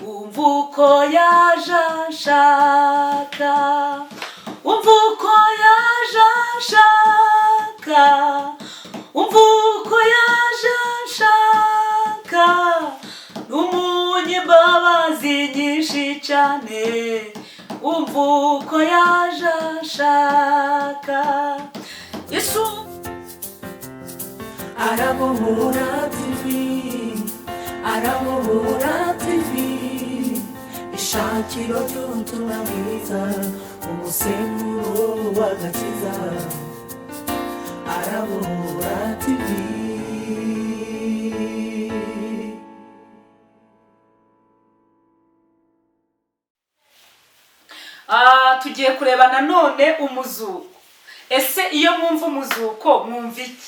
Umva uko yaje anshaka, umva uko yaje anshaka, umva uko yaje anshaka, n'umunyimbabazi nyinshi cyane, umva uko yaje anshaka, Yesu. Arabohora TV, Arabohora TV, ishakiro ry'ubutumwa bwiza, umusemburo w'agakiza, Arabohora TV. Tugiye kureba nanone umuzuko. Ese iyo mwumva umuzuko mwumva iki?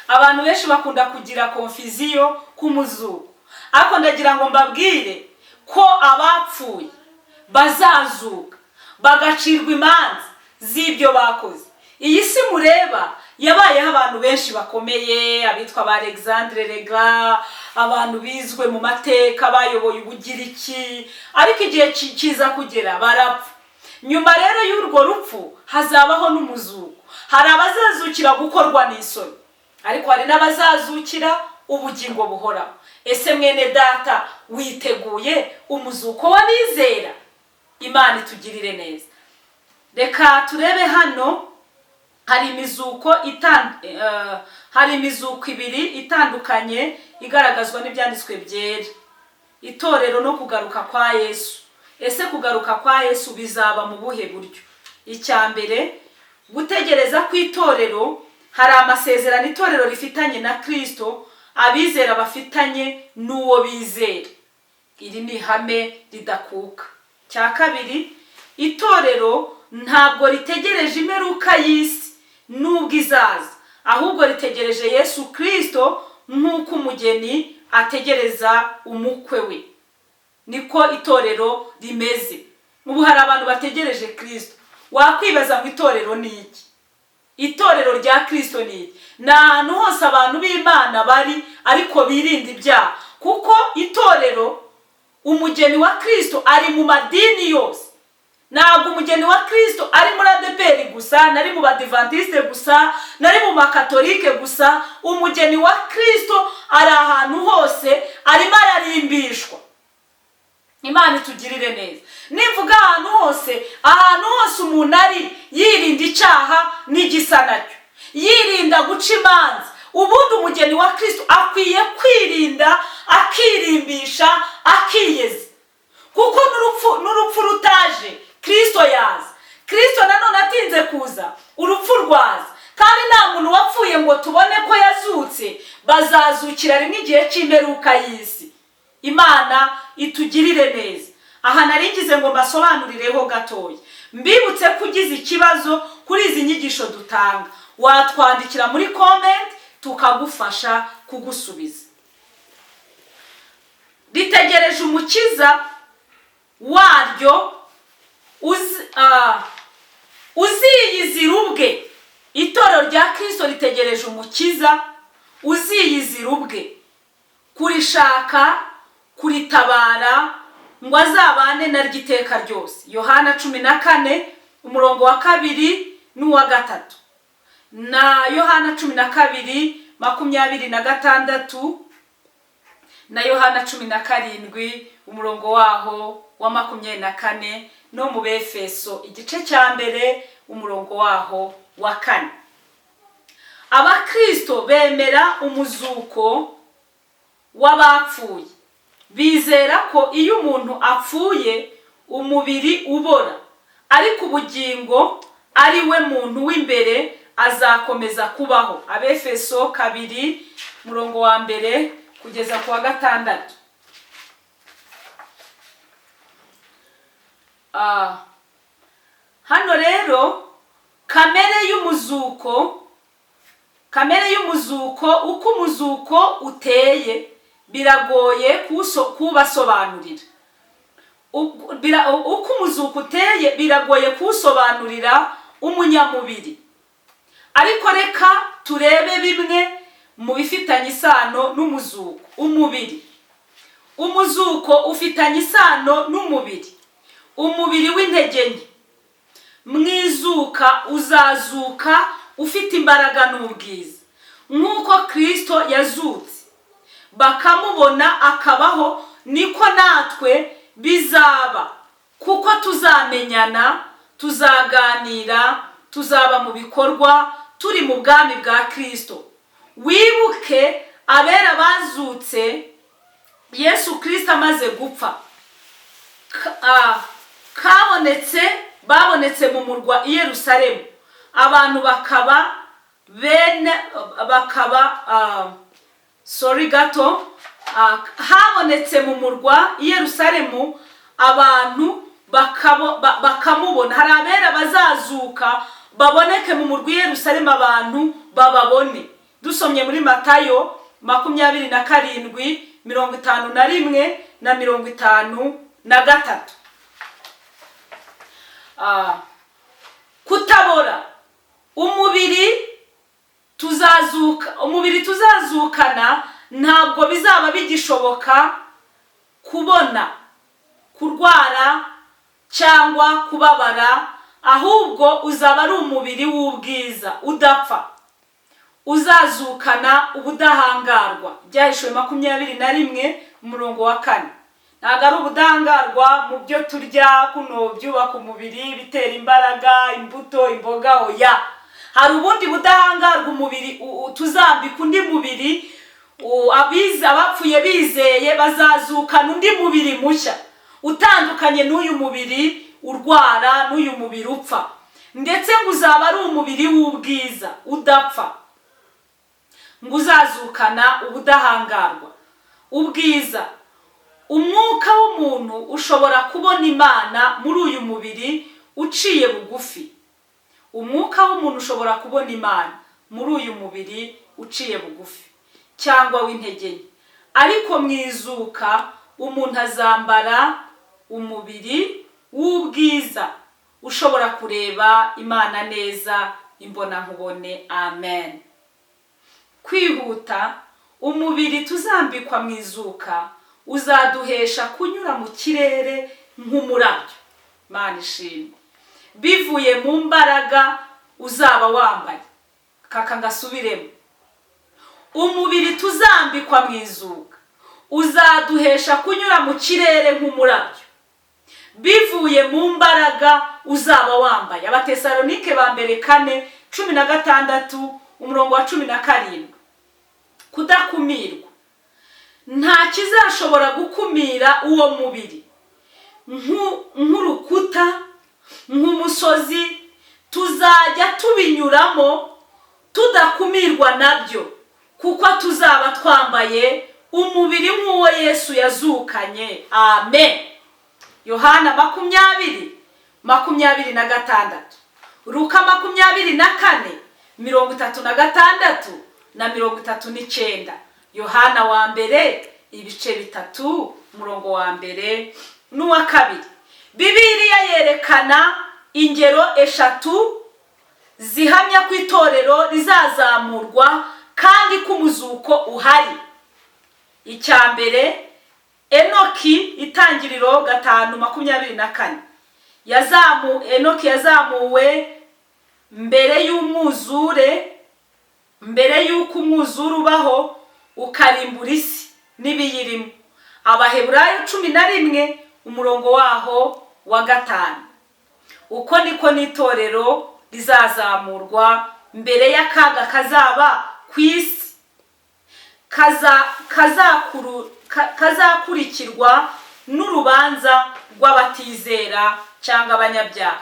Abantu benshi bakunda kugira confusion ku muzuko, ariko ndagira ngo mbabwire ko abapfuye bazazuka, bagacirwa imanza z'ibyo bakoze. Iyi si mureba yabayeho abantu benshi bakomeye, abitwa ba Alexandre le Grand, abantu bizwe mu mateka bayoboye Ubugiriki, ariko igihe kiza kugera barapfa. Nyuma rero y'urwo rupfu hazabaho n'umuzuko. Hari abazazukira gukorwa n'isoni, ariko hari n'abazazukira ubugingo buhoraho. Ese mwene data, witeguye umuzuko w'abizera? Imana itugirire neza. Reka turebe hano, hari imizuko ibiri itandukanye igaragazwa n'ibyanditswe byera: itorero no kugaruka kwa Yesu. Ese kugaruka kwa Yesu bizaba mu buhe buryo? Icya mbere, gutegereza kw'itorero. Hari amasezerano itorero rifitanye na Kirisito, abizera bafitanye n'uwo bizera. Iri ni ihame ridakuka. Cya kabiri, itorero ntabwo ritegereje imperuka y'isi nubwo izaza, ahubwo ritegereje Yesu Kirisito nk'uko umugeni ategereza umukwe we. Niko itorero rimeze. Ubu hari abantu bategereje Kirisito. Wakwibaza ngo itorero ni iki? Itorero rya Kirisito ni iki? Ni ahantu hose abantu b'Imana bari, ariko birinda ibyaha, kuko itorero, umugeni wa Kirisito, ari mu madini yose. Ntabwo umugeni wa Kirisito ari muri ADEPR gusa, nari mu Badivantiste gusa, nari mu Makatolike gusa. Umugeni wa Kirisito ari ahantu hose, arimo ararimbishwa. Imana itugirire neza. Nivuga ahantu hose, ahantu hose umuntu ari yirinda icyaha n'igisa nacyo, yirinda guca imanza. Ubundi umugeni wa Kirisito akwiye kwirinda, akirimbisha, akiyeza, kuko n'urupfu rutaje Kirisito yaza. Kirisito nanone atinze kuza, urupfu rwaza, kandi nta muntu wapfuye ngo tubone ko yazutse. Bazazukira rimwe igihe cy'imperuka y'isi. Imana itugirire neza. Aha narigize ngo mbasobanurireho gatoya. Mbibutse ko ugize ikibazo kuri izi nyigisho dutanga, watwandikira muri comment, tukagufasha kugusubiza. Ritegereje umukiza waryo uziyizira ubwe. Itorero rya Kirisito ritegereje umukiza uziyizira ubwe kurishaka, kuritabara, ngo azabane naryo iteka ryose. Yohana 14, umurongo wa 2 n'uwa 3, na Yohana 12:26, na Yohana 17, umurongo waho wa 24, no mu Befeso igice cya 1, umurongo waho wa 4. Abakristo bemera umuzuko w'abapfuye. Bizera ko iyo umuntu apfuye umubiri ubora, ariko ubugingo, ari we muntu w'imbere, azakomeza kubaho. Abefeso 2, murongo wa 1 kugeza ku wa 6. Hano rero kamere y'umuzuko, uko umuzuko uteye biragoye kuwubasobanurira. Uko umuzuko uteye biragoye kuwusobanurira umunyamubiri, ariko reka turebe bimwe mu bifitanye isano n'umuzuko. Umubiri. Umuzuko ufitanye isano n'umubiri, umubiri w'intege nke. Mu izuka uzazuka ufite imbaraga n'ubwiza, nk'uko Kirisito yazutse bakamubona akabaho, niko natwe bizaba, kuko tuzamenyana, tuzaganira, tuzaba mu bikorwa turi mu bwami bwa Kirisito. Wibuke abera bazutse Yesu Kirisito amaze gupfa, kabonetse, babonetse mu murwa i Yerusalemu, abantu bakaba bene bakaba, sorry gato, habonetse mu murwa i Yerusalemu abantu bakamubona. Hari abera bazazuka baboneke mu murwa i Yerusalemu, abantu bababone. Dusomye muri Matayo 27, 51 na 53. Kutabora, umubiri tuzazukana ntabwo bizaba bigishoboka kubona kurwara cyangwa kubabara, ahubwo uzaba ari umubiri w'ubwiza udapfa, uzazukana ubudahangarwa. Byahishuwe 21, umurongo wa 4. Ntabwo ari ubudahangarwa mu byo turya kuno byubaka umubiri, bitera imbaraga, imbuto, imboga, oya. Hari ubundi budahangarwa, umubiri tuzambika undi mubiri. Abize abapfuye bizeye bazazukana undi mubiri mushya utandukanye n'uyu mubiri urwara, n'uyu mubiri upfa, ndetse ngo uzaba ari umubiri w'ubwiza udapfa, ngo uzazukana ubudahangarwa, ubwiza. Umwuka w'umuntu ushobora kubona Imana muri uyu mubiri uciye bugufi. Umwuka w'umuntu ushobora kubona Imana muri uyu mubiri uciye bugufi cyangwa w'intege nke, ariko mu izuka umuntu azambara umubiri w'ubwiza ushobora kureba Imana neza imbonankubone. Amen. Kwihuta, umubiri tuzambikwa mu izuka uzaduhesha kunyura mu kirere nk'umurabyo. Imana ishimwe. Bivuye mu mbaraga uzaba wambaye. Kaka ngasubiremo: umubiri tuzambikwa mu izuka uzaduhesha kunyura mu kirere nk'umurabyo, bivuye mu mbaraga uzaba wambaye. Abatesalonike ba mbere 4, 16, umurongo wa 17. Kudakumirwa, nta kizashobora gukumira uwo mubiri, nk'urukuta, nk'umusozi, tuzajya tubinyuramo tudakumirwa nabyo, kuko tuzaba twambaye umubiri nk'uwo Yesu yazukanye. Amen. Yohana 20, 26, Luka 24, 36 na 39, Yohana wa mbere ibice 3, umurongo wa mbere n'uwa kabiri. Bibiliya yerekana ingero eshatu zihamya ko itorero rizazamurwa kandi ko umuzuko uhari. Icya mbere, Enoki, Itangiriro 5, 24. Enoki yazamuwe mbere y'umwuzure, mbere y'uko umwuzure ubaho ukarimbura isi n'ibiyirimo. Abaheburayo 11, umurongo waho wa 5. Uko niko n'itorero rizazamurwa mbere y'akaga kazaba ku isi, kazakurikirwa n'urubanza rw'abatizera cyangwa abanyabyaha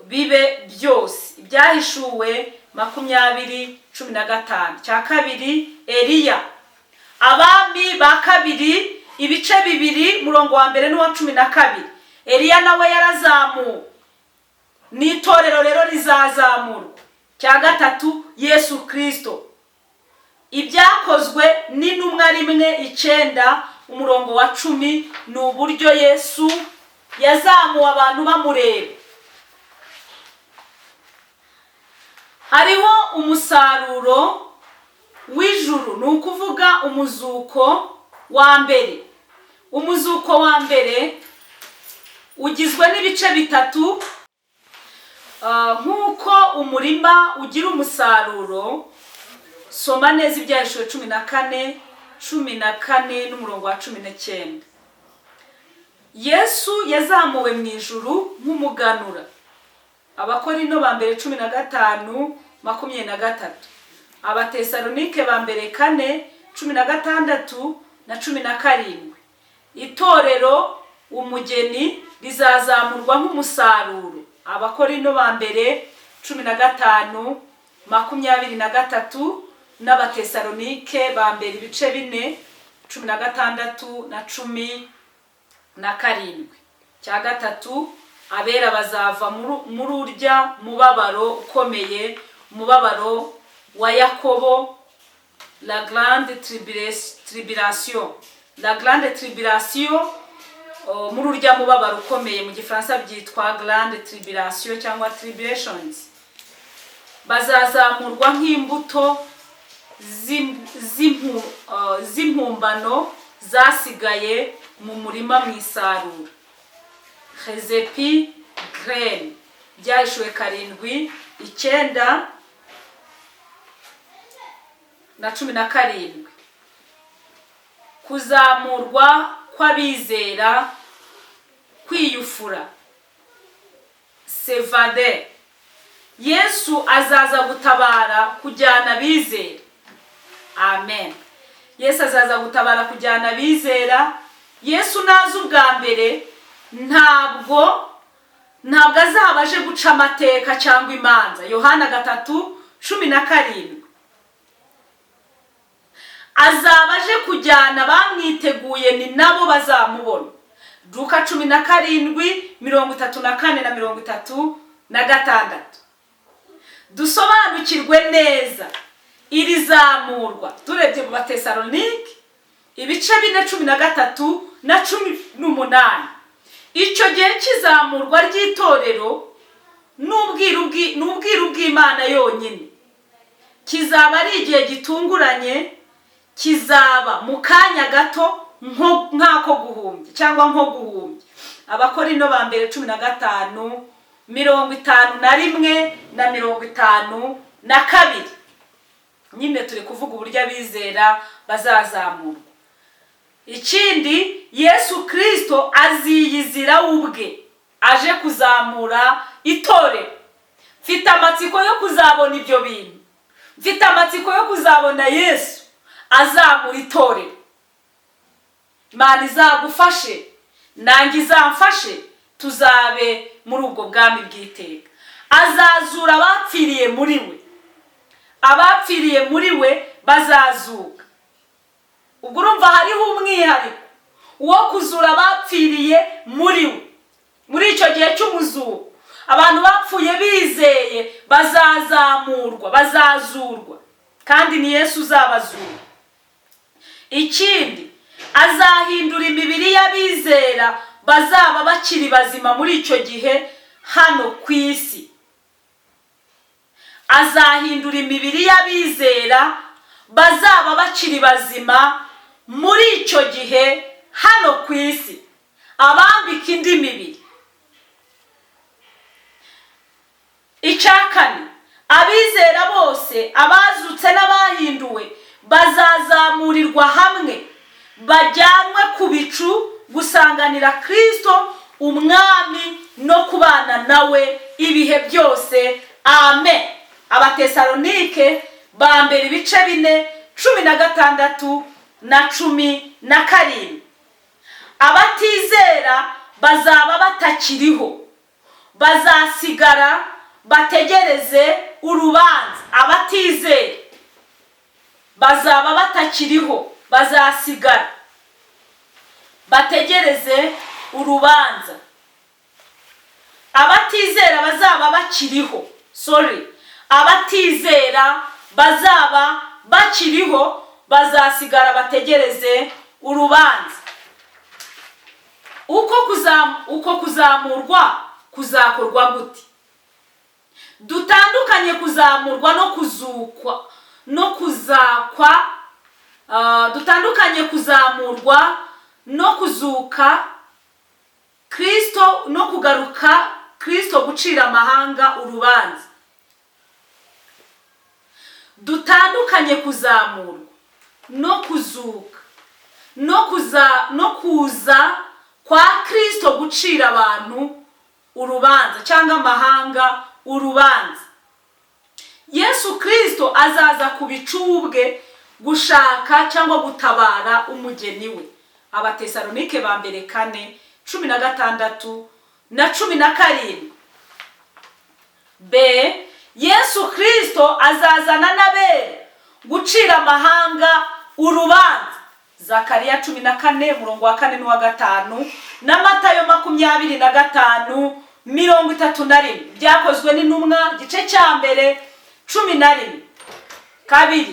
bibe byose. Ibyahishuwe 20, 15. Cya kabiri, Eliya. Abami ba kabiri ibice 2, murongo wa mbere n'uwa 12. Eliya nawe yarazamuwe, n'itorero rero rizazamurwa. Cya gatatu, Yesu Kirisito. Ibyakozwe n'Intumwa 1, 9, umurongo wa 10. Ni uburyo Yesu yazamuwe abantu bamureba. Hariho umusaruro w'ijuru, ni ukuvuga umuzuko wa mbere. Umuzuko wa mbere ugizwe n'ibice bitatu. Nk'uko umurima ugira umusaruro, soma neza Ibyahishuwe 14, 14 n'umurongo wa 19. Yesu yazamuwe mu ijuru nk'umuganura, Abakorino ba mbere 15, 23, Abatesalonike ba mbere 4, 16 na 17. Itorero umugeni rizazamurwa nk'umusaruro, Abakorino ba mbere 15, 23 n'Abatesalonike ba mbere ibice 4, 16 na 17. Cya gatatu, abera bazava muri urya mubabaro ukomeye, umubabaro wa Yakobo, la grande tribulation, la grande tribulation. Oh, muri urya mubabaro ukomeye, mu Gifaransa byitwa grande tribulation cyangwa tribulations, bazazamurwa nk'imbuto z'impumbano zasigaye mu murima mu isarura, les épis graines, Byahishuwe 7, 9 na 17. Kuzamurwa kw'abizera, kwiyufura, s'évader. Yesu azaza gutabara kujyana abizera. Amen. Yesu azaza gutabara kujyana abizera. Yesu naza ubwa mbere, ntabwo azaba aje guca amateka cyangwa imanza, Yohana 3, 17. Azaba aje kujyana abamwiteguye, ni nabo bazamubona, Luka 17, 34 na 36. Dusobanukirwe neza iri zamurwa turebye mu Batesalonike ibice 4, 13 na 18. Icyo gihe cy'izamurwa ry'itorero n'ubwiru bw'Imana yonyine, kizaba ari igihe gitunguranye, kizaba mu kanya gato nk'ako guhumbya cyangwa nko guhumbya, Abakorino ba mbere 15, 51 na 52. Nyine turi kuvuga uburyo abizera bazazamurwa. Ikindi, Yesu Kirisito aziyizira we ubwe aje kuzamura itorero. Mfite amatsiko yo kuzabona ibyo bintu, mfite amatsiko yo kuzabona Yesu azamura itorero. Imana izagufashe, nanjye izamfashe, tuzabe muri ubwo bwami bw'iteka. Azazura abapfiriye muri we, abapfiriye muri we bazazuka. Ubwo urumva hariho umwihariko wo kuzura abapfiriye muri we. Muri icyo gihe cy'umuzuko, abantu bapfuye bizeye bazazamurwa, bazazurwa, kandi ni Yesu uzabazura. Ikindi, azahindura imibiri y'abizera bazaba bakiri bazima muri icyo gihe hano ku isi. Azahindura imibiri y'abizera bazaba bakiri bazima muri icyo gihe hano ku isi, abambika indi mibiri. Icya kane, abizera bose, abazutse n'abahinduwe, bazazamurirwa hamwe bajyanwe ku bicu gusanganira Kirisito Umwami no kubana nawe ibihe byose. Amen. Abatesalonike ba mbere ibice 4, 16 na 17. Abatizera bazaba batakiriho, bazasigara bategereze urubanza. Abatizera bazaba batakiriho, bazasigara bategereze urubanza. Abatizera bazaba bakiriho, sorry, abatizera bazaba bakiriho bazasigara bategereze urubanza. Uko kuzamurwa kuzakorwa gute? Dutandukanye kuzamurwa no kuzukwa no kuzakwa, dutandukanye kuzamurwa. no kuzuka Kristo no kugaruka Kristo gucira amahanga urubanza. Dutandukanye kuzamurwa no kuzuka no kuza kwa Kristo gucira abantu urubanza cyangwa amahanga urubanza. Yesu Kristo azaza ku bicu ubwe gushaka cyangwa gutabara umugeni we. Abatesalonike ba mbere 4:16 na 17. B, Yesu Kristo azazana n'abera gucira amahanga urubanza. Zakariya 14 umurongo wa 4 n'uwa 5 na Matayo 25:31. Byakozwe n'intumwa gice cya mbere 11. 2,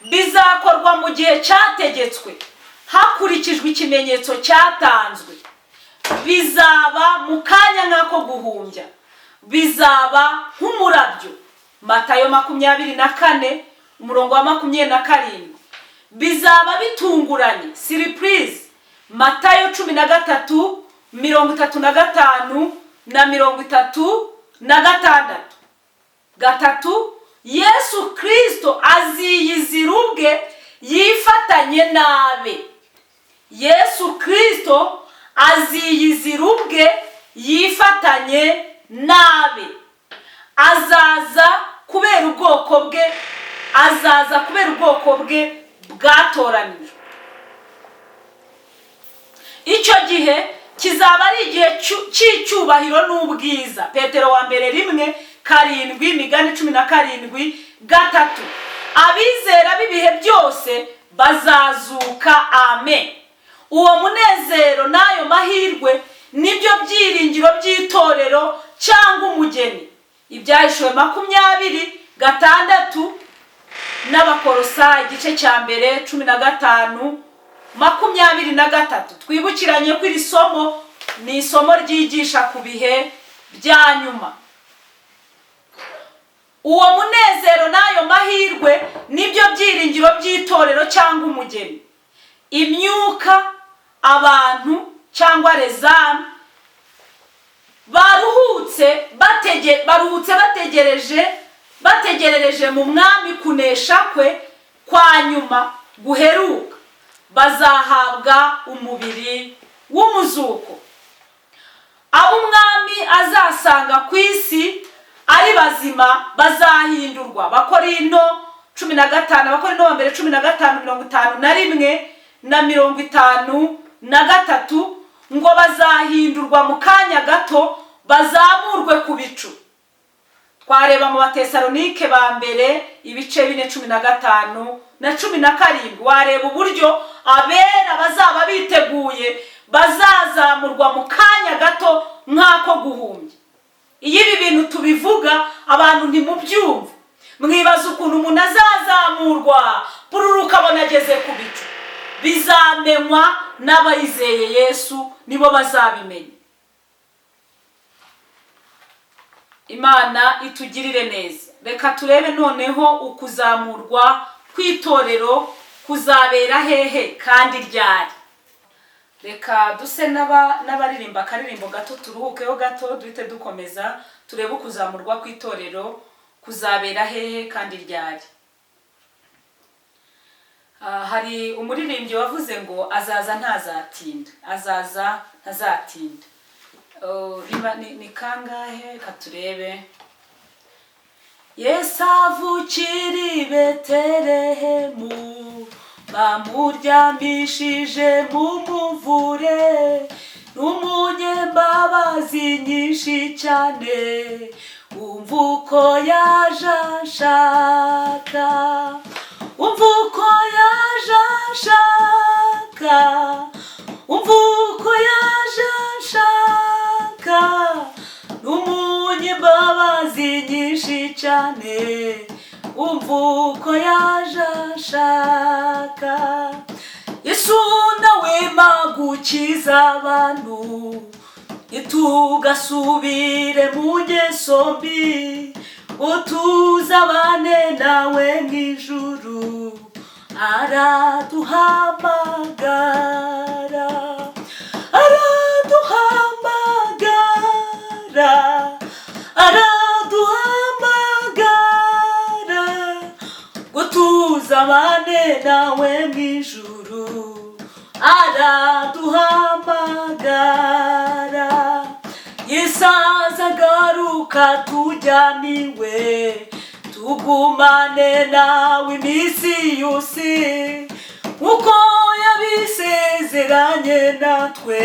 bizakorwa mu gihe cyategetswe hakurikijwe ikimenyetso cyatanzwe. Bizaba mu kanya nk'ako guhumbya, bizaba nk'umurabyo. Matayo 24 umurongo wa 27. Bizaba bitunguranye, surprise. Matayo 13:35 na 36. 3, Yesu Kristo aziyizira ubwe yifatanye n'abe. Yesu Kristo aziyizira ubwe yifatanye n'abe. Azaza kubera ubwoko bwe, azaza kubera ubwoko bwe bwatoranijwe. Icyo gihe kizaba ari igihe cy'icyubahiro n'ubwiza. Petero wa mbere 1:7, Imigani 17:3. Abizera b'ibihe byose bazazuka. Amen. Uwo munezero n'ayo mahirwe nibyo byiringiro by'itorero cyangwa umugeni. Ibyahishuwe 20:6 n'Abakorosayi igice cya mbere 15 23. Twibukiranye ko iri somo ni isomo ryigisha ku bihe bya nyuma. Uwo munezero n'ayo mahirwe nibyo byiringiro by'itorero cyangwa umugeni. Imyuka, abantu cyangwa rezamu baruhutse bategereje, bategerereje mu mwami kunesha kwe kwa nyuma guheruka, bazahabwa umubiri w'umuzuko. Abo umwami azasanga ku isi ari bazima bazahindurwa. Abakorinto 15, Abakorinto ba mbere 15:51 na 53, ngo bazahindurwa mu kanya gato, bazamurwe ku bicu. Twareba mu Batesalonike ba mbere ibice 4:15 na 17, wareba uburyo abera bazaba biteguye bazazamurwa mu kanya gato nk'ako guhumbya. Iyo ibi bintu tubivuga abantu ntimubyumva, mwibaza ukuntu umuntu azazamurwa pururu ukabona ageze ku bicu. Bizamenywa n'abayizeye Yesu, nibo bazabimenya. Imana itugirire neza. Reka turebe noneho ukuzamurwa kw'itorero kuzabera hehe kandi ryari. Reka duse n'abaririmba akaririmbo gato, turuhukeho gato, duhite dukomeza turebe ukuzamurwa kw'itorero kuzabera hehe kandi ryari. Hari umuririmbyi wavuze ngo azaza ntazatinda, azaza ntazatinda. Niba ni kangahe? Katurebe. Yesu avukira i Betelehemu, bamuryamishije mu muvure, n'umunyembabazi nyinshi cyane, umva uko yaje anshaka, umva uko yaje anshaka, umva uko yaje anshaka, n'umunyembabazi nyinshi cyane, umva uko yaje anshaka. Yesu nawe magukiza abantu, ntitugasubire mu ngeso mbi, ngo tuzabane nawe mu ijuru. Araduhamagara, araduhamagara, araduhamagara ngo tuzabane nawe mu ijuru. Araduhamagara, Yesu agaruka tujyaniwe, tugumane nawe iminsi yose, uko yabisezeranye natwe.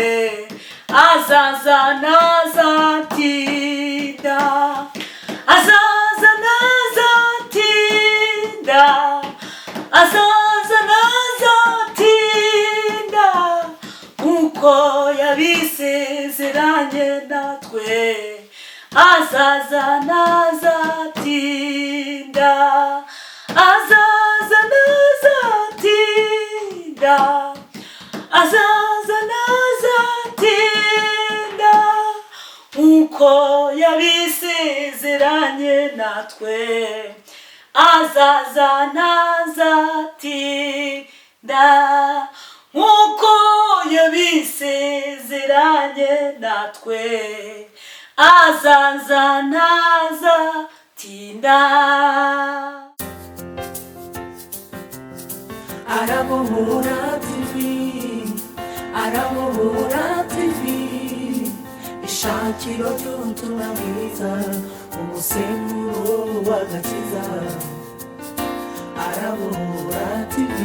Azaza ntazatinda, azaza ntazatinda, azaza ntazatinda, uko yabisezeranye natwe. Azaza ntazatinda, azaza ntazatinda, azaza ntazatinda, uko yabisezeranye natwe. Azaza ntazatinda, nkuko yabisezeranye natwe. Azaza ntazatinda. Arabohora TV, Arabohora TV, ishakiro ry'ubutumwa bwiza, umusemburo w'agakiza. Arabohora TV.